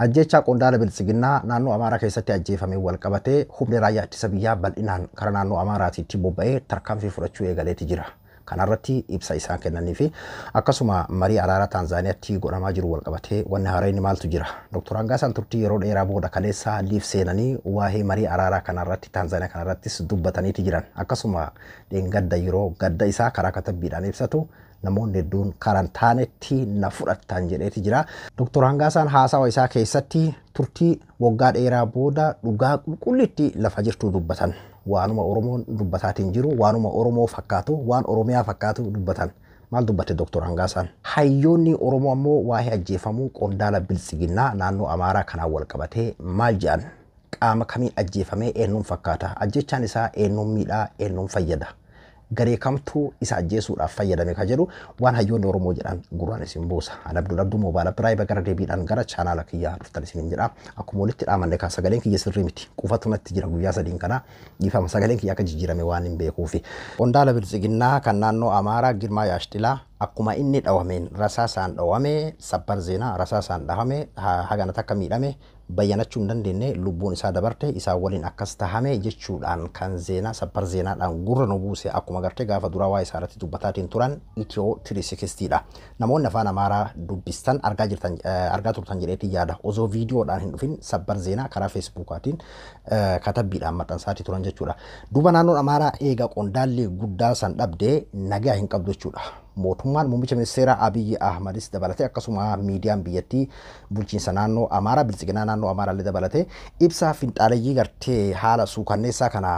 Ajjeechaa qondaala Biltsiginnaa naannoo Amaaraa keessatti ajjeefame wal qabatee humni raayyaa ittisa biyyaa bal'inaan karaa naannoo Amaaraatiitti bobba'ee tarkaanfii fudhachuu eegaleeti jira. Kanarratti ibsa isaan kennanii fi akkasuma marii araaraa Taanzaaniyaatti godhamaa jiru wal qabatee wanni haaraan maaltu jira? Dr. Hangaasaan turtii yeroo dheeraa booda kaleessa liif seenanii waa'ee marii araaraa kanarratti Taanzaaniyaa kanarrattis dubbataniiti jiran. Akkasuma dheengadda yeroo gadda isaa karaa katabbiidhaan ibsatu namoonni hedduun karantaanetti na fudhattan jedheeti jira. Dr. Hangaasaan haasawa isaa keessatti turtii waggaa dheeraa booda dhugaa qulqullitti lafa jirtu dubbatan. Waanuma Oromoon dubbataatiin jiru, waanuma Oromoo fakkaatu, waan Oromiyaa fakkaatu dubbatan. Maal dubbate Dr. Hangaasaan? Hayyoonni Oromoo ammoo waa'ee ajjeefamuu qondaala Biltsiginnaa naannoo Amaaraa kanaan wal qabatee maal jedhan? Qaama kamiin ajjeefamee eenyuun fakkaata? Ajjechaan isaa eenyuun miidhaa, eenyuun fayyada? Garee kamtuu isa ajjeesuudhaaf fayyadame ka jedhu waan hayyoonni Oromoo jedhan gurraan isin buusa. Ani Abdul Abduu Moobaala Biraa gara deebiidhaan gara chaanaala kiyyaa dhuftan isiniin jedha. Akkuma walitti dhaamanne kan sagaleen kiyya sirrii miti. Qufatu natti jira guyyaa sadiin kana dhiifama sagaleen kiyya akka jijjiirame waan hin beekuufi. Qondaala Biltsiginnaa kan naannoo Amaaraa Girmaa Yaashxilaa akkuma inni dhawameen rasaasaan dhawame sabbar zeenaa rasaasaan dhahame hagana takka miidhame bayyanachuu hin dandeenye lubbuun isaa dabarte isaa waliin akkas tahame jechuudhaan kan zeenaa sabbar zeenaadhaan gurra nu buuse akkuma gartee gaafa duraa waa isaa irratti dubbataatiin turan Itiyoo 360dha. Namoonni afaan Amaaraa dubbistan argaa jirtan argaa turtan jedheetiin yaada. Osoo viidiyoodhaan hin dhufin sabbar zeenaa karaa feesbuukaatiin katabbiidhaan maxxansaatii turan jechuudha. Duuba naannoon Amaaraa eega qondaalli guddaa san dhabdee nagaa hin qabdu jechuudha. Mootummaan muummicha ministeera Abiyyi Ahmadis dabalatee akkasuma miidiyaan biyyattii bulchiinsa naannoo Amaaraa Biltsiginaa naannoo Amaaraa illee dabalatee ibsa finxaaleyyii gartee haala suukanneessaa kana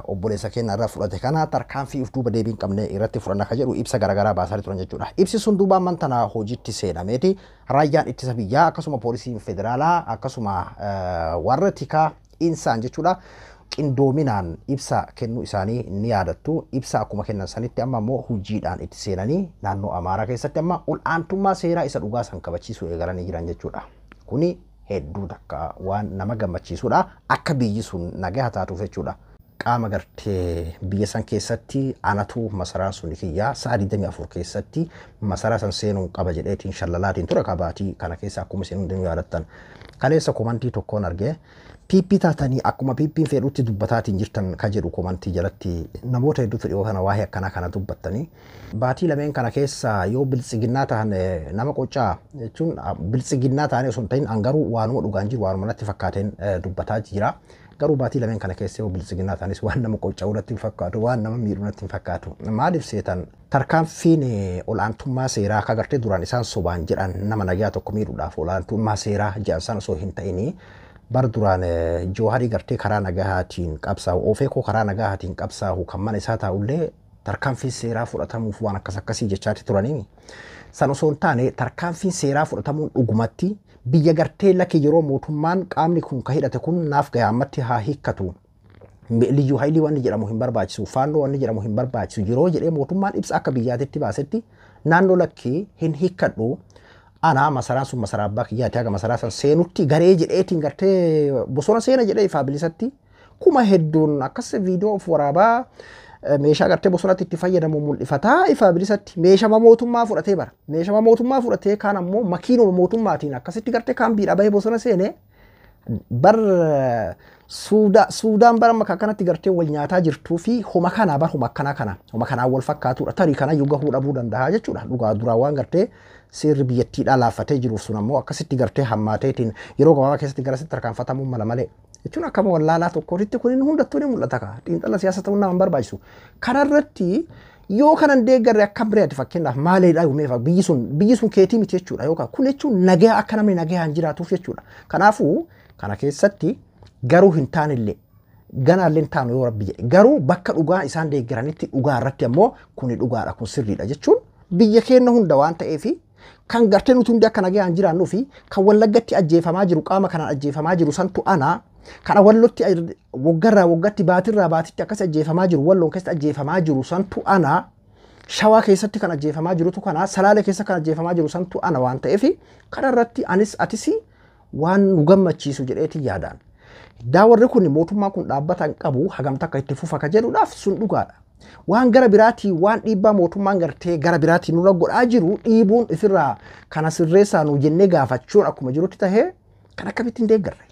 obboleessa keenya irraa fudhate kana tarkaanfii of duuba deebii hin qabne irratti fudhanna ka jedhu ibsa garaagaraa baasaa turan jechuudha. Ibsi sun duuba amman tana hojiitti seenameeti raayyaan ittisa biyyaa akkasuma poolisiin federaalaa akkasuma warra tikaa insaan jechuudha. Qindoominaan ibsa kennuu isaanii ni yaadattu. Ibsa akkuma kennan sanitti amma immoo hojiidhaan itti seenanii naannoo Amaaraa keessatti amma ol'aantummaa seeraa isa dhugaa san kabachiisuu eegalanii jiran jechuudha. Kuni hedduu takka waan nama gammachiisudha. Akka biyyi sun nagaa taatuuf jechuudha. Qaama gartee biyya san keessatti anatu masaraan sun kiyyaa sa'a 24 keessatti masaraa san seenuun qaba jedheetiin shalalaatiin ture kabaatii kana keessa akkuma isin hundinuu yaadattan. Kaleessa komantii tokkoon argee PP taatanii akkuma PP'n fedhutti dubbataatiin jirtan ka jedhu komantii jalatti namoota hedduutu dhiyoo kana waa'ee akkanaa kana dubbattanii. Baatii lameen kana keessa yoo biltsiginnaa tahan nama qoccaa jechuun biltsiginnaa ta'anii osoo hin ta'in an garuu waanuma dhugaan jiru waanuma natti fakkaateen dubbataa jira. Garuu baatii lameen kana keessa yoo biltsiginnaa ta'anis waan nama qocca'uu natti hin fakkaatu waan nama miidhuu natti hin fakkaatu. Maaliif seetan tarkaanfiin ol'aantummaa seeraa akka gartee duraan isaan sobaan jedhan nama nagaa tokko miidhuudhaaf ol'aantummaa seeraa jedhan sana osoo hin ta'inii bar duraan Jooharii gartee karaa nagahaatiin qabsaa'u Ofeekoo karaa nagahaatiin qabsaa'u kan mana isaa taa'ullee tarkaanfiin seeraa fudhatamuuf waan akkas akkasii jechaatti turanii. San osoo hin taane tarkaanfiin seeraa fudhatamuun dhugumatti biyya gartee lakke yeroo mootummaan qaamni kun ka hidhate kun naaf gahe ammatti haa hiikkatu. Liyyuu haayilii wanni jedhamu hin barbaachisu faannoo wanni jedhamu hin barbaachisu yeroo jedhee mootummaan ibsa akka biyyaatitti baasetti naannoo lakkii hin hiikkadhu. Ana masaraan sun masaraa abbaa kiyyaati haga masaraa san seenutti garee jedheetiin gartee bosona seena jedhee ifaa bilisatti kuma hedduun akkas viidiyoo of waraabaa meeshaa gartee bosonatti itti fayyadamu mul'ifataa ifaa bilisatti meeshama mootummaa fudhatee bara meeshama mootummaa fudhatee kaan ammoo makiinuma mootummaatiin akkasitti gartee kaan biidha bahee bosona seene bar Suudaan bara amma akkanatti gartee wal nyaataa jirtuu fi homa kanaa bar homa akkanaa kana homa kanaa wal fakkaatudha tarii kana iyyuu gahuu dhabuu danda'a jechuudha dhugaa duraa waan gartee seerri biyyattiidhaa laaffatee jiruuf sun ammoo akkasitti gartee hammaateetiin yeroo gabaabaa keessatti garasitti tarkaanfatamuu mala malee jechuun akkama wallaalaa tokkootitti kun inni hundattuu ni mul'ata kaa xiinxala siyaasa ta'uun nama hin barbaachisu kanarratti yoo kanan deeggarre akkam bireeti fakkeenyaaf maaliidha yuumeefa biyyi sun keetii miti jechuudha yookaan kun jechuun nagaa akka namni nagaan jiraatuuf jechuudha kanaafuu kana keessatti garuu hin taanillee ganaallee hin taanu yoo rabbi jedhe garuu bakka dhugaa isaan deeggaranitti dhugaa irratti ammoo kuni dhugaadha kun sirriidha jechuun biyya keenya hunda waan ta'eefi kan gartee nuti hundi akka nagaan jiraannuu fi kan Wallaggatti ajjeefamaa jiru qaama kanaan ajjeefamaa jiru santu ana kana Wallotti waggarraa waggatti baatirraa baatitti akkas ajjeefamaa jiru Walloon keessatti ajjeefamaa jiru santu ana Shawaa keessatti kan ajjeefamaa jirutu kana Salaalee keessa kan ajjeefamaa jiru santu ana waan ta'eefi kanarratti anis atis waan nu gammachiisu jedheetiin yaadaan. Daawarri kun mootummaa kun dhaabbata hin qabu hagam takka itti fufa ka jedhuudhaaf sun dhugaadha. Waan gara biraatii waan dhiibbaa mootummaan gartee gara biraatii nurra godhaa jiru dhiibuun ifirraa kana sirreessaa nu jennee gaafachuun akkuma jirutti tahee Kan akkamitti hin deeggarre?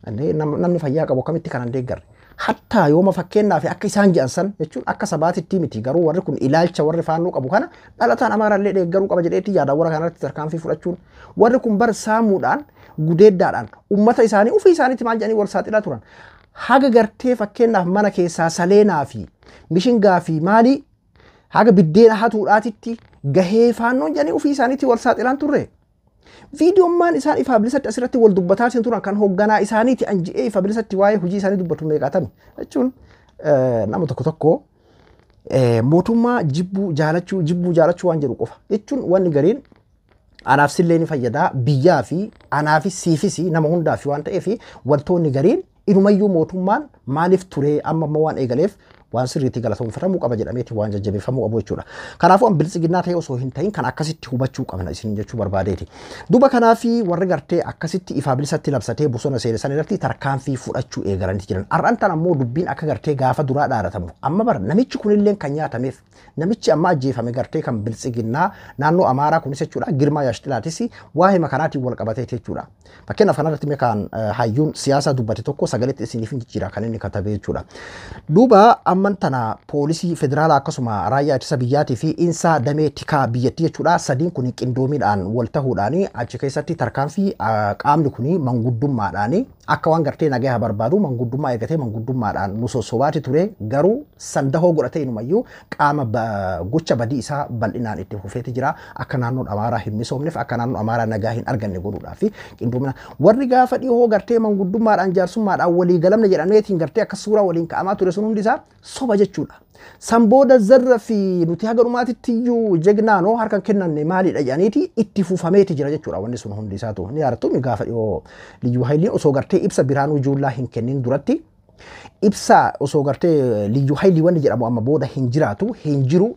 Namni fayyaa qabu akkamitti kan hin deeggarre? Hattaa yooma fakkeenyaaf akka isaan jedhan san jechuun akka sabaatitti miti, garuu warri kun ilaalcha warri Faannoo qabu kana dhalataan Amaaraallee deeggaruu qaba jedheetti yaada. Warra kanarratti tarkaanfii fudhachuun, warri kun bar saamuudhaan, gudeeddaadhaan ummata isaanii ofii isaaniitti maal jedhanii wal saaxilaa turan. Haga gartee fakkeenyaaf mana keessaa saleenaa fi mishingaa fi maalii haga biddeena hatuudhaatitti gahee Faannoon jedhanii ofii isaaniitti wal saaxilaan turre. Viidiyoommaan isaan ifaa bilisatti asirratti wal dubbataa sin turan kan hoogganaa isaaniiti an je'ee ifaa bilisatti waa'ee hojii isaanii dubbatu meeqaatami jechuun, nama tokko tokko mootummaa jibbuu jaalachuu, jibbuu jaalachuu waan jedhu qofa jechuun, wanni gariin anaaf sillee ni fayyadaa biyyaa fi anaafis siifis nama hundaaf waan ta'eef, wantoonni gariin inumayyuu mootummaan maaliif turee amma ammoo waan eegaleef waan sirriitti galatoomfatamuu qaba jedhameeti waan jajjabeeffamuu qabu jechuudha. Kanaafuu an Biltsiginnaa ta'e osoo hin ta'in kan akkasitti hubachuu qabna isin jechuu barbaadeeti. Duuba kanaafi warri gartee akkasitti ifaa bilisatti labsatee bosona seene san irratti tarkaanfii fudhachuu eegalanii jiran. Har'aan tan ammoo dubbiin akka gartee gaafa duraa dhaadatamu. Amma bara namichi kunillee kan nyaatameef, namichi amma ajjeefame gartee kan Biltsiginnaa naannoo Amaaraa kunis jechuudha, Girmaa Yaashxilaatis waa'ee makanaatiin wal qabatee jechuudha. Fakkeenyaaf kanarratti mee kan hayyuun siyaasaa dubbate tokko sagaletti isiniif hin jijjiira kan inni katabee jechuudha. Duuba amman tana poolisii federaalaa akkasuma raayyaa ittisa biyyaatii fi insaa damee tikaa biyyattii jechuudha, sadiin kun qindoomiidhaan wal tahuudhaan achi keessatti tarkaanfii qaamni kun manguddummaadhaan akka waan gartee nagaa barbaadu manguddummaa eegatee manguddummaadhaan nu sossobaati ture, garuu sandahoo godhatee inumayyuu qaama gocha badii isaa bal'inaan itti fufeeti jira. Akka naannoon Amaaraa hin misoomneef, akka naannoon Amaaraa nagaa hin arganne godhuudhaaf qindoomina warri gaafa dhihoo gartee manguddummaadhaan jaarsummaadhaan walii galamne jedhameetiin gartee akka suuraa waliin ka'amaa ture sun hundi isaa soba jechuudha. San booda zarra fi nuti haga dhumaatitti iyyuu jegnaanoo harka kennanne maalidha jedhaniiti itti fufameeti jira jechuudha wanni sun hundi isaatu. Ni yaadattu gaafa dhiyoo Liyyuu Hayiliin osoo gartee ibsa Biraanuu Juullaa hin kennin duratti, ibsa osoo gartee Liyyuu Hayilii wanni jedhamu amma booda hin jiraatu, hin jiru,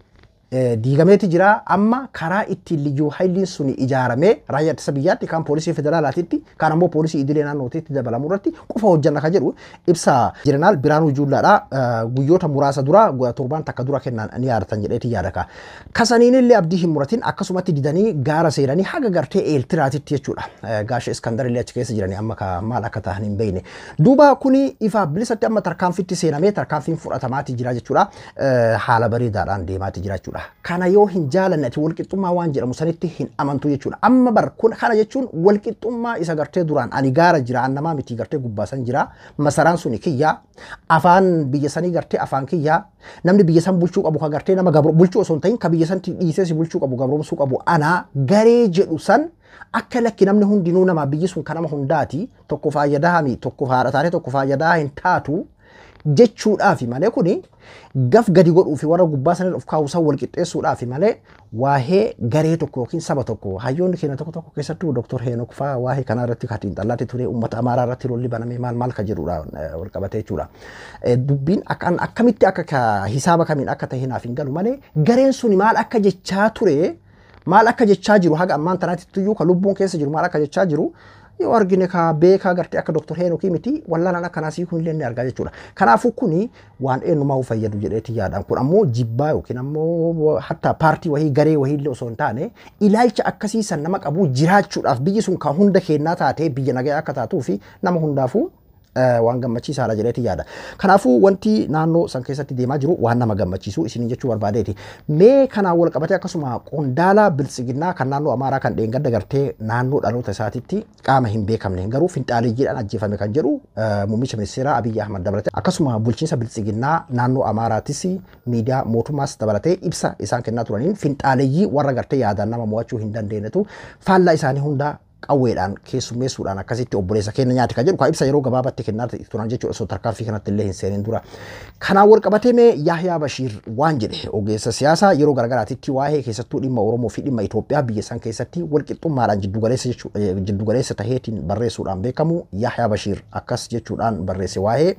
diigameeti jira, amma karaa ittiin Liyyuu Hayiliin sun ijaaramee raayyaa ittisa biyyaatti kan poolisii federaalaatitti kan ammoo poolisii idilee naannootitti dabalamuu irratti qofa hojjanna kan jedhu ibsa Jeneraal Biraanuu Juullaadha guyyoota muraasa dura, torbaan takka dura kennan ni yaadatan jedheeti yaadaka. Kasaniin illee abdii hin muratin, akkasumatti didanii gaara seenanii haga gartee Eeltiraatitti jechuudha. Gaasha Iskandar illee achi keessa jiranii amma maal akka ta'an hin beekne. Duuba kuni ifa bilisatti amma tarkaanfitti seenamee tarkaanfiin fudhatamaati jira jechuudha. Haala bareedaadhaan deemaati jira jechuudha. Kana yoo hin jaalanne ati walqixxummaa waan jedhamu sanitti hin amantu jechuudha. Amma bar kun kana jechuun walqixxummaa isa gartee duraan ani gaara jira, an namaa miti, gartee gubbaa san jira, masaraan suni kiyyaa, afaan biyya sanii gartee afaan kiyyaa, namni biyya san bulchuu qabu ka gartee nama gabro bulchuu osoo hin ta'in ka biyya sanatti dhiisee si bulchuu qabu, gabroomsuu qabu anaa garee jedhu san, akka lakki namni hundinuu nama, biyyi sun kan nama hundaati, tokko faayyadaa mi tokko haadha taate tokko faayyadaa hin taatu jechuudhaafi malee, kuni gaf gadi godhuu fi warra gubbaa sanirra of kaa'u san wal qixxeessuudhaafi malee waa'ee garee tokko yookiin saba tokko. Hayyoonni keenya tokko tokko, keessattuu Dr. Heenok fa'aa, waa'ee kanaa irratti kan xiinxallaatti ture, uummata Amaaraa irratti lolli banamee maal maal kan jedhudha wal qabatee jechuudha. Dubbiin akkamitti akka hisaaba kamiin akka ta'e naaf hin galu malee, gareen suni maal akka jechaa ture, maal akka jechaa jiru, haga ammaan tanaatti iyyuu kan lubbuun keessa jiru maal akka jechaa jiru yoo argine, ka beekaa gartee akka Dr. Heenokii miti, wallaalaan akkanaasii kun illee ni argaa jechuudha. Kanaafuu kuni waan eenyumaa fayyadu jedheeti yaadaan. Kun ammoo jibbaa yookiin ammoo hatta paartii wahii garee wahii illee osoo hin taane, ilaalcha akkasii san nama qabu jiraachuudhaaf, biyyi sun kan hunda kennaa taatee biyya nagaa akka taatuu fi nama hundaafuu waan gammachiisaadha jedheeti yaada. Kanaafuu wanti naannoo san keessatti deemaa jiru waan nama gammachiisu isiniin jechuu barbaadeeti. Mee kanaan wal qabatee akkasuma qondaala Biltsiginnaa kan naannoo Amaaraa kan dheengadda gartee naannoo dhaloota isaatitti qaama hin beekamne garuu finxaaleeyyiidhaan ajjeefame kan jedhu, muummicha ministeeraa Abiyyi Ahmad dabalatee akkasuma bulchiinsa Biltsiginnaa naannoo Amaaraatis miidiyaa mootummaas dabalatee ibsa isaan kennaa turaniin, finxaaleeyyii warra gartee yaadaan nama mo'achuu hin dandeenyetu faallaa isaanii hundaa qawweedhaan keessummeessuudhaan akkasitti obboleessa keenya nyaate kan jedhu kan ibsa yeroo gabaabaatti kennaa turan jechuudha osoo tarkaanfii kanatti illee hin seenin dura. Kanaan wal qabatee mee Yahyaa Bashiir waan jedhe, ogeessa siyaasaa yeroo garaagaraatitti waa'ee keessattuu dhimma Oromoo fi dhimma Itoophiyaa biyya san keessatti walqixxummaadhaan jiddugaleessa taheetiin barreessuudhaan beekamu, Yahyaa Bashiir akkas jechuudhaan barreesse waa'ee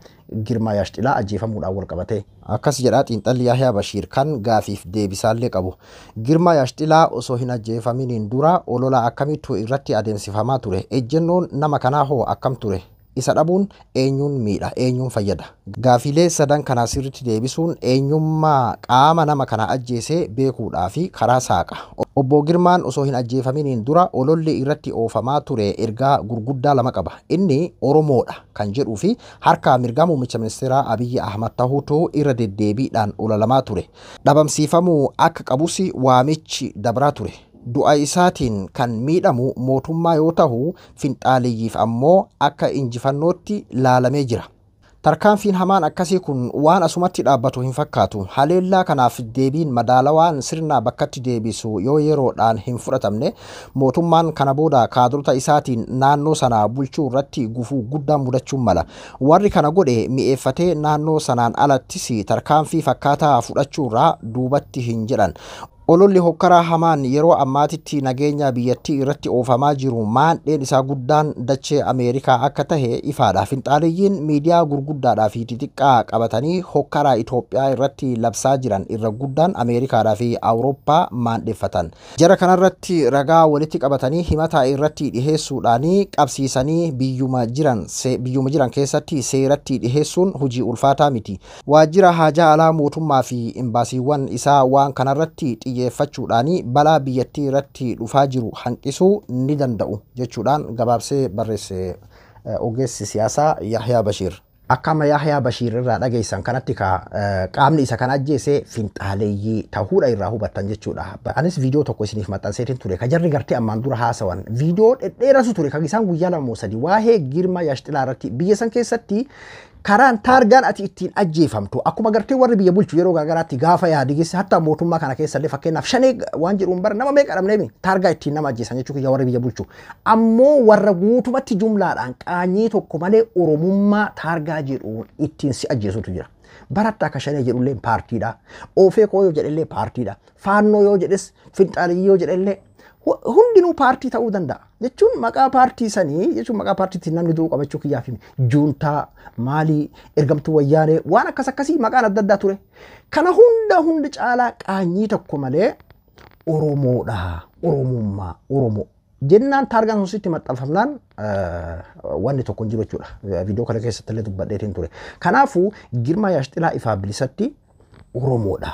Girmaa Yaashxilaa ajjeefamuudhaan wal qabatee. Akkas jedhaa xiinxalli Yahyaa Bashiir kan gaafiif deebisaallee qabu. Girmaa Yaashxilaa osoo hin ajjeefaminiin dura olola akkamiitu irratti adeemsifamaa ture? Ejjennoon nama kanaa hoo akkam ture? Isa dhabuun eenyuun miidha? Eenyuun fayyada? Gaafilee sadan kanaa sirriitti deebisuun eenyummaa qaama nama kana ajjeesee beekuudhaa fi karaa saaqa. Obbo Girmaan osoo hin ajjeefaminiin dura ololli irratti oofamaa ture ergaa gurguddaa lama qaba. Inni Oromoodha kan jedhuu fi harka mirgaa muummicha ministeeraa Abiyyi Ahmad tahuutu irra deddeebiidhaan ololamaa ture. Dhabamsiifamuu akka qabus waamichi dabraa ture. Du'a isaatiin kan miidhamu mootummaa yoo tahu finxaaliyyiif ammoo akka injifannootti laalamee jira. Tarkaanfiin hamaan akkasii kun waan asumatti dhaabbatu hin fakkaatu. Haleellaa kanaaf deebiin madaalawaan sirna bakkatti deebisu yoo yeroodhaan hin fudhatamne mootummaan kana booda kaadrota isaatiin naannoo sana bulchuu irratti gufuu guddaa mudachuun mala. Warri kana godhe mi'eeffatee naannoo sanaan alattis tarkaanfii fakkaataa fudhachuurraa duubatti hin jedhan. Ololli hokkaraa hamaan yeroo ammaatitti nageenya biyyattii irratti oofamaa jiru maandheen isaa guddaan dachee Ameerikaa akka tahe ifaadha. Finxaaliyyiin miidiyaa gurguddaadhaa fi xixiqqaa qabatanii hokkaraa Itoophiyaa irratti labsaa jiran irra guddaan Ameerikaadhaa fi Awurooppaa maandheffatan. Jara kanarratti ragaa walitti qabatanii himataa irratti dhiheessuudhaanii qabsiisanii biyyuma jiran keessatti seeratti dhiheessuun hojii ulfaataa miti. Waajjira haajaa alaa mootummaa fi imbaasiiwwan isaa waan kanarratti xiyyeeffachuudhaan balaa biyyattii irratti dhufaa jiru hanqisuu ni danda'u jechuudhaan gabaabsee barreesse ogeessi siyaasaa Yahyaa Bashiir. Akka amma Yahyaa Bashiir irraa dhageessan kanatti qaamni isa kana ajjeese finxaaleeyyii tahuudha irraa hubattan jechuudha. Anis viidiyoo tokko isiniif maxxanseetiin ture. Ka jarri gartee ammaan dura haasawan viidiyoo dhedheerasu ture kan isaan guyyaa 2 moo 3 waa'ee Girmaa Yaashxilaa irratti biyya san keessatti karaan taargaan ati ittiin ajjeefamtu akkuma gartee warri biyya bulchu yeroo garaagaraatti gaafa yaadigis hatta mootummaa kana keessallee fakkeenyaaf shanee waan jedhuun bara nama meeqa dhabneemi taargaa ittiin nama ajjeesan jechuu kiyya warri biyya bulchu ammoo warra guutumatti jumlaadhaan qaanyii tokko malee Oromummaa taargaa jedhuun ittiin si ajjeesutu jira. Barattaa akka shanee jedhullee paartiidha. Oofee koo yoo jedhellee paartiidha. Faannoo yoo jedhes finxaalii yoo jedhellee hundinuu paartii ta'uu danda'a. Jechuun maqaa paartii sanii jechuun maqaa paartiitiin namni du'u qabachuu kiyyaaf himi. Juuntaa, maalii, ergamtuu wayyaanee waan akkas akkasii maqaan adda addaa ture. Kana hunda caalaa qaanyii tokko malee Oromoodha. Oromummaa, Oromoo. Jennaan taargaan sun sitti maxxanfamnaan wanni tokko hin jiru jechuudha. Viidiyoo kana keessatti illee dubbadheetiin ture. Kanaafuu Girmaa Yaashxilaa ifaa bilisatti Oromoodha.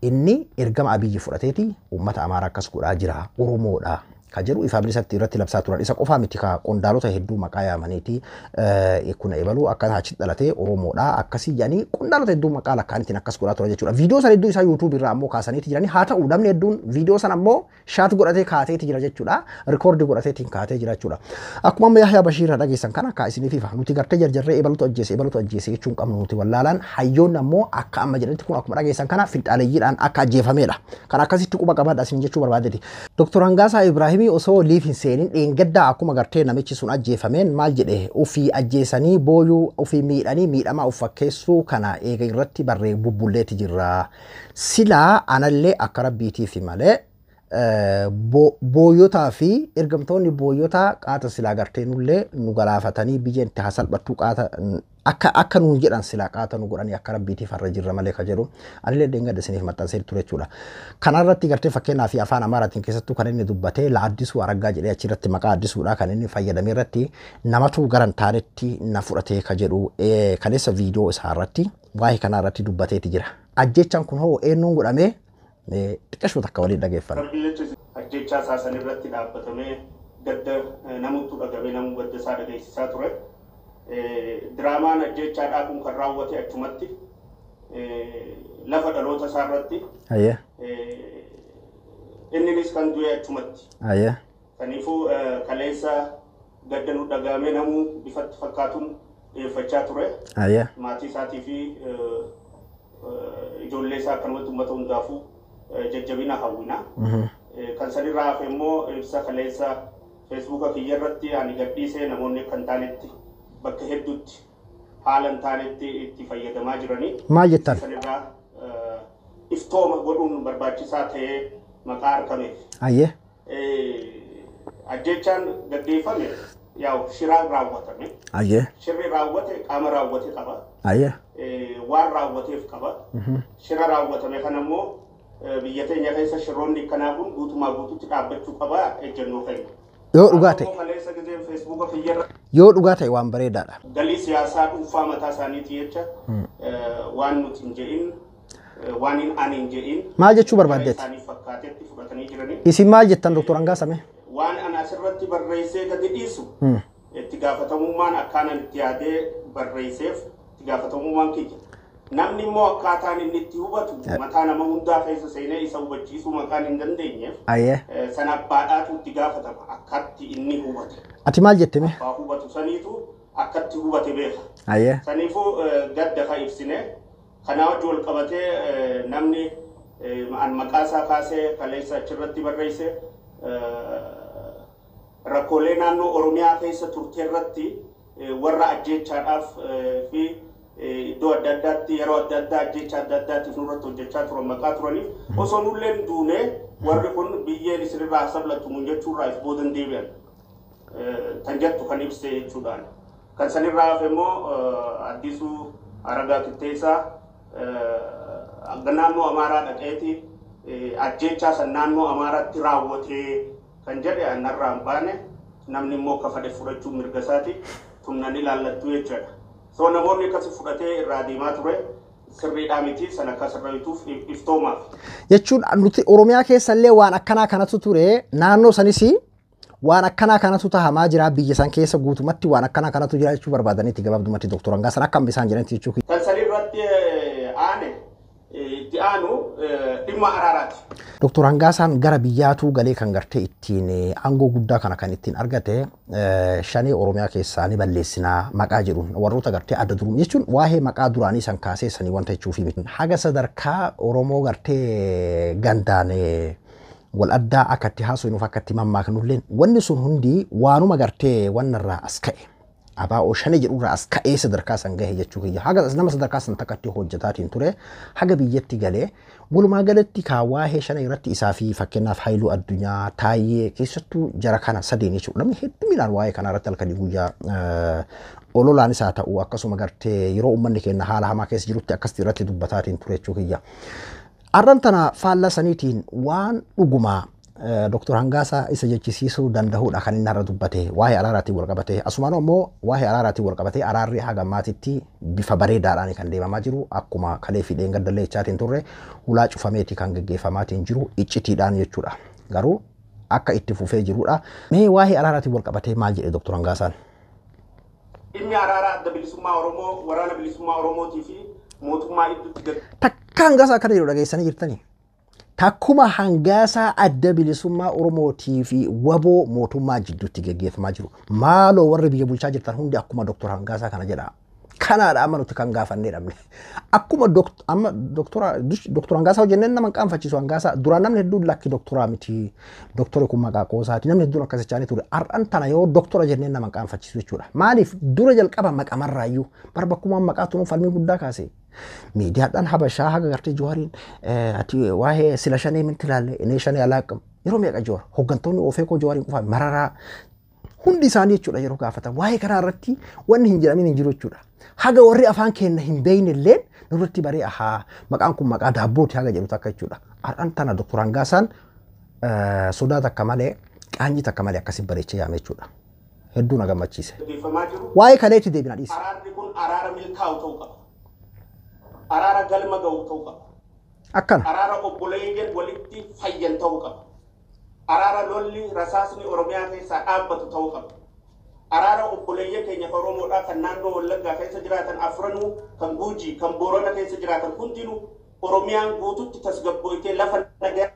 Inni ergama Abiyyi fudhateeti uummata Amaaraa akkas godhaa jira Oromoodha. Ka jedhu ifaa bilisatti irratti labsaa turan. Isa qofaa miti ka qondaalota hedduu maqaa yaamaniiti kun ebaluu akka achi dhalatee Oromoodha akkasii jedhanii qondaalota hedduu maqaa lakkaanitiin akkas godhaa turan jechuudha. Viidiyoo sana hedduu isaa YouTube irraa ammoo kaasaniiti jiranii haa ta'u namni hedduun viidiyoo sana ammoo shaat godhatee kaateeti jira jechuudha. Rikoordi godhateetiin kaatee jira jechuudha. Akkuma amma Yahyaa Bashiir irraa dhageessan kana akka isiniif ifa nuti gartee jarjarree ebalutu ajjeese ebalutu ajjeese jechuun qabnu nuti wallaalaan hayyoonni ammoo akka amma jedhanitti kun akkuma dhageessan kana finxaaleyyiidhaan akka ajjeefamedha. Kan akkasitti quba qabaadha isin jechuu barbaadeeti. Dr. Hangaasaa Ibraahimii osoo liif hin seenin dheengaddaa akkuma gartee namichi sun ajjeefameen maal jedhe ofii ajjeesanii booyuu ofii miidhanii miidhamaa of fakkeessuu kana eega irratti barree bubbulleeti jirra. Silaa anallee akka rabbiitiif malee booyotaa fi ergamtoonni booyotaa qaata silaa gartee nullee nu galaafatanii biyya itti hasalphattuu qaata akka nuun jedhan silaa qaata nu godhanii akka rabbiitiif har'a jirra malee ka jedhu anillee dheengadda isiniif maxxansee ture jechuudha. Kanarratti gartee fakkeenyaa fi afaan Amaaraatiin keessattuu kan inni dubbatee la Addisuu Araggaa jedhee achirratti maqaa Addisuudha kan inni fayyadame irratti namatu gara hin taanetti na fudhatee ka jedhu kaleessa viidiyoo isaa irratti waa'ee kanaa irratti dubbateeti jira. Ajjechaan kun hoo eenyuun godhamee xiqqashuu takka waliin dhageeffanna. Ajjechaa isaa san irratti dhaabbatamee gadda namuttu dhagamee namuu gadda isaa dhageessisaa ture. Diraamaan ajjechaadhaa kun kan raawwate achumatti lafa dhaloota isaa irratti. Inninis kan du'e achumatti. Kanaafuu kaleessa gadda nu dhagaamee namuu bifatti fakkaatuun dhiyeeffachaa ture. Maatii isaatii fi ijoollee isaa akkanumatti uummata hundaafuu jajjabina hawwina. Kan sanirraa hafe immoo ibsa kaleessa feesbuuka kiyya irratti ani gadhiisee namoonni akka hin taanetti bakka hedduutti haala hin taanetti itti fayyadamaa jiranii. Maal jettan? Sanirraa iftooma godhuun barbaachisaa ta'ee maqaa argameef. Ajjechaan gaggeeffame yaa'u shiraan raawwatame. Shirri raawwate qaama raawwate qaba. Waan raawwateef qaba. Shira raawwatame kana immoo biyya teenya keessa shirroonni akkanaa kun guutumaa guutuutti dhaabbachuu qaba ejjennoo keenya. Yoo dhugaa ta'e. Kaleessa giseen feesbuuka kiyyarra. Yoo dhugaa ta'e waan bareedaadha. Galii siyaasaa dhuunfaa mataa isaaniiti jecha waan nuti hin jedhin, waan hin ani hin jedhin. Maal jechuu barbaaddeeti? Isaaniif fakkaatetti fudhatanii jiranii. Isin maal jettan Dr. Hangaasaa mee? Waan ana asirratti barreessee gadi dhiisu itti gaafatamummaan akkaanan itti yaadee barreesseef itti gaafatamummaan kiyya. Namni immoo akkaataan inni itti hubatu mataa nama hundaa keessa seenee isa hubachiisuu maqaan hin dandeenyeef sana abbaadhaatu itti gaafatama akkatti inni hubate. Ati maal jette mee? Abbaa hubatu saniitu akkatti hubate beeka. Saniifuu gadda ka ibsine kanaa wajji wal qabatee namni an maqaa isaa kaasee kaleessa achirratti barreesse rakkoolee naannoo Oromiyaa keessa turte irratti warra ajjeechaadhaaf fi iddoo adda addaatti yeroo adda addaa ajjeecha adda addaatiif nurratti hojjechaa turan maqaa turaniif osoo nulleen duune warri kun biyyeen isinirraa sablattu mun jechuurraa if boodan deebi'an tan jettu kan ibse jechuudhaan. Kan sanirraa hafe immoo Addisuu Aragaa Qixxeessaa naannoo Amaaraa dhaqeeti ajjeechaa san naannoo Amaaraatti raawwatee kan jedhe annarraa hin baane namni immoo akka fedhe fudhachuu mirga isaati tumnan ilaallattu jechuudha. So namoonni akkasi fudhatee irraa deemaa ture sirriidhaa miti sana akka sirriituuf iftoomaaf. Jechuun nuti Oromiyaa keessallee waan akkanaa kanatu ture naannoo sanis waan akkanaa kanatu tahamaa jira biyya san keessa guutumatti waan akkanaa kanatu jira jechuu barbaadanitti gabaabdumatti Dr. Hangaasaan akka isaan jedhanitti jechuu. Kan sanirratti aane itti aanu dhimma araaraati. Dr. Hangaasaan gara biyyaatuu galee kan gartee ittiin aangoo guddaa kana kan ittiin argate shanee Oromiyaa keessaa ni balleessinaa maqaa jedhuun warroota gartee adda durum jechuun waa'ee maqaa duraanii san kaasee sanii wanta jechuufi miti. Haga sadarkaa Oromoo gartee gandaan wal addaa akka itti haasofnuuf akka itti mammaaknullee wanni sun hundi waanuma gartee wannarraa as ka'e. Abaa'oo shanee jedhurraa as ka'ee sadarkaa san gahe jechuu kiyya. Haga nama sadarkaa san takka itti hojjetaatiin ture haga biyyatti galee walumaa galatti kaa waa'ee shanee irratti isaa fi fakkeenyaaf Haayiluu Addunyaa Taayyee keessattuu jara kana sadeen jechuudha. Namni hedduminaan waa'ee kana irratti halkanii guyyaa ololaan isaa ta'u akkasuma gartee yeroo uummanni keenya haala hamaa keessa jirutti akkasitti irratti dubbataatiin ture jechuu kiyya. Arran tana faallaa saniitiin waan dhugumaa Dr. Hangaasaa isa jechisiisuu danda'uudha kan inni har'a dubbate waa'ee araaraatiin wal qabate asumaan immoo waa'ee araaraatiin wal qabate araarri haga ammaatitti bifa bareedaadhaan kan deemamaa jiru akkuma kalee fi dheengadallee jechaatiin turre hulaa cufameeti kan geggeeffamaatiin jiru iccitiidhaan jechuudha. Garuu akka itti fufee jirudha. Mee waa'ee araaraatiin wal qabatee maal jedhe Dr. Hangaasaan? Dhimmi araaraa adda bilisummaa Oromoo waraana bilisummaa Oromootii fi mootummaa gidduutti Takka Hangaasaa akkana jedhu dhageessanii jirtanii? Takkuma Hangaasaa adda bilisummaa Oromootii fi waboo mootummaa jidduutti geggeeffamaa jiru. Maaloo warri biyya bulchaa jirtan hundi akkuma Dr. Hangaasaa kana jedha. Kanaadha amma nuti kan gaafannee dhabne. Akkuma amma Dr. Hangaasaa hojjenneen nama hin qaanfachiisu Hangaasaa duraan namni hedduun lakki doktoraa miti. Doktorri kun maqaa qoosaati. Namni hedduun akkas jechaanii ture. Har'an tana yoo doktora jenneen nama hin qaanfachiisu jechuudha. Maaliif dura jalqaba maqamarraayyuu barbakkumaan maqaa tunuu falmii guddaa kaase. Miidiyaadhaan Habashaa haga gartee Jawaariin ati waa'ee sila shanee minti ilaalle inni shanee alaaqam yeroo meeqa Jawaar hooggantoonni ofeekoo Jawaariin qofaa mararaa hundi isaanii jechuudha yeroo gaafatan waa'ee kanaa irratti wanni hin jedhamin hin jiru jechuudha. Haga warri afaan keenya hin beekne illee nurratti baree ahaa maqaan kun maqaa daabbooti haga jedhu takka jechuudha. Har'an tana Dr. Hangaasaan sodaa takka malee qaanyii takka malee akkasiin bareechee yaame jechuudha. Hedduu na gammachiise. Waa'ee kaleetti deebina dhiise. Araarri kun araara milkaa'u ta'uu qaba. Araara galma ga'u ta'uu qaba. Akkana. Araara obboleeyyan walitti fayyan ta'uu qaba. Araara lolli rasaasni Oromiyaa keessaa dhaabbatu ta'uu qaba. Araara obboleeyyan keenya Oromoodhaa kan naannoo Wallaggaa keessa jiraatan afranuu kan Guujii kan Boorana keessa jiraatan hundinuu Oromiyaan guututti tasgabboytee lafa nagaa.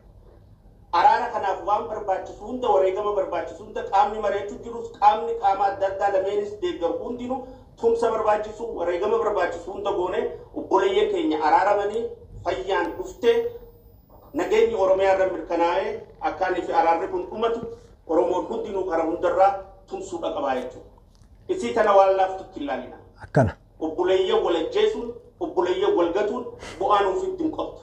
Araara kanaaf waan barbaachisu hunda wareegama barbaachisu hunda qaamni mari'achuu jirus qaamni qaama adda addaa lameenis deeggaru hundinuu tumsa barbaachisu wareegama barbaachisu hunda goone obboleeyyan keenya araaramanii fayyaan dhuftee nageenyi Oromiyaa irra mirkanaa'ee akkaanii fi araarri kun dhumatu Oromoon hundinuu karaa hundarraa tumsuudha qabaa jechuudha. Isii tana waan laaftutti ilaalina. Akkana. Obboleeyyan wal ajjeesuun obboleeyyan wal gatuun bu'aa nuuf hin qabdu.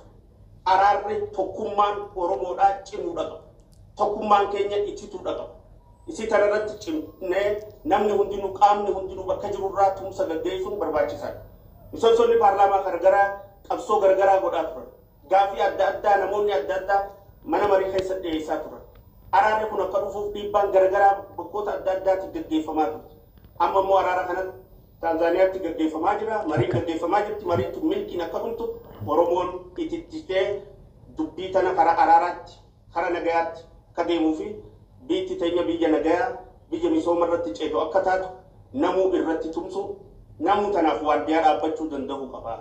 Araarri tokkummaan Oromoodhaa cimuudha qaba. Tokkummaan keenya itituudha qaba. Isii tana irratti cimnee namni hundinuu qaamni hundinuu bakka jirurraa tumsa gaggeessuun barbaachisaadha. Miseensonni paarlaamaa garagaraa qabsoo garagaraa godhaa turan. Gaafii adda addaa namoonni adda addaa mana marii keessa dhiyeessaa turan. Araarri kun akka dhufuuf dhiibbaan garagaraa bakkoota adda addaatti gaggeeffamaa ture. Amma immoo araara kanatti Taanzaaniyaatti gaggeeffamaa jira. Mariin gaggeeffamaa jirti. Mariin tun milkiin akka dhumtu Oromoon itittitee dubbii tana karaa araaraatti, karaa nagayaatti akka deemuu fi biyyi teenya biyya nagayaa, biyya misooma irratti ceetu akka taatu namuu irratti tumsu, namuu tanaaf waardiyaa dhaabbachuu danda'uu qaba.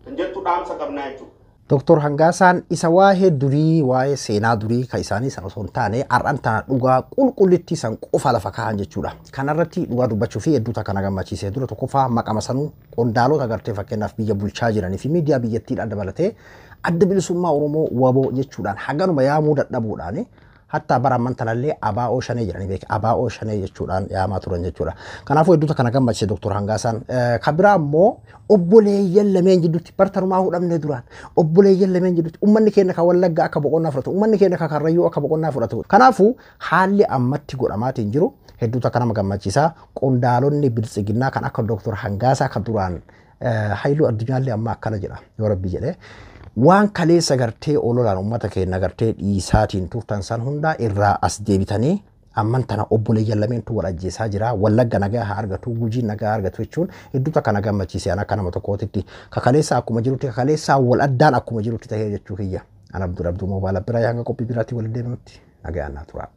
Kan jettu dhaamsa qabnaa jechuudha. Doktor Hangaasaan isa waa'ee durii, waa'ee seenaa durii kan isaanii sana osoo hin taane, har'aan tana dhugaa qulqullittii san qofa lafa kaa'an jechuudha. Kanarratti dhugaa dubbachuu fi hedduuta kana gammachiisee dura tokkoffaa maqama sanuu qondaalota gartee fakkeenyaaf biyya bulchaa jiranii fi miidiyaa biyyattiidhaan dabalatee Adda Bilisummaa Oromoo WABOO jechuudhaan haganuma yaamuu dadhabuudhaan, hatta bara amman tanallee ABO Shanee jedhanii beeka, ABO Shanee jechuudhaan yaamaa turan jechuudha. Kanaafuu hedduuta kana gammachiise Doktor Hangaasaan. Kan biraa immoo obboleeyyan lameen jidduutti bartanumaa hudhamne duraan obboleeyyan lameen jidduutti uummanni keenya kan Wallaggaa akka boqonnaa fudhatu, uummanni keenya kan Karrayyuu akka boqonnaa fudhatu. Kanaafuu haalli ammatti godhamaatiin jiru hedduuta kana nama gammachiisa. Qondaalonni biltsiginnaa kan akka Doktor Hangaasaa kan duraan Haayiluu Addunyaallee amma akkana jedha yoo rabbi jedhee. Waan kaleessa gartee ololaan uummata keenya gartee dhiisaatiin turtan san hundaa irraa as deebitanii amman tana obboleeyyan lameentu wal ajjeesaa jira. Wallagga nagaa haa argatu, Gujiin nagaa haa argatu jechuun hedduuta kana gammachiise an akka nama tokkootitti. Kakaleessa akkuma jirutti, kakaleessaa wal addaan akkuma jirutti tahee jechuu kiyya. An Abdul Abduu Moobaala biraa hanga qophii biraatti waliin deebinutti nagaa naa tura.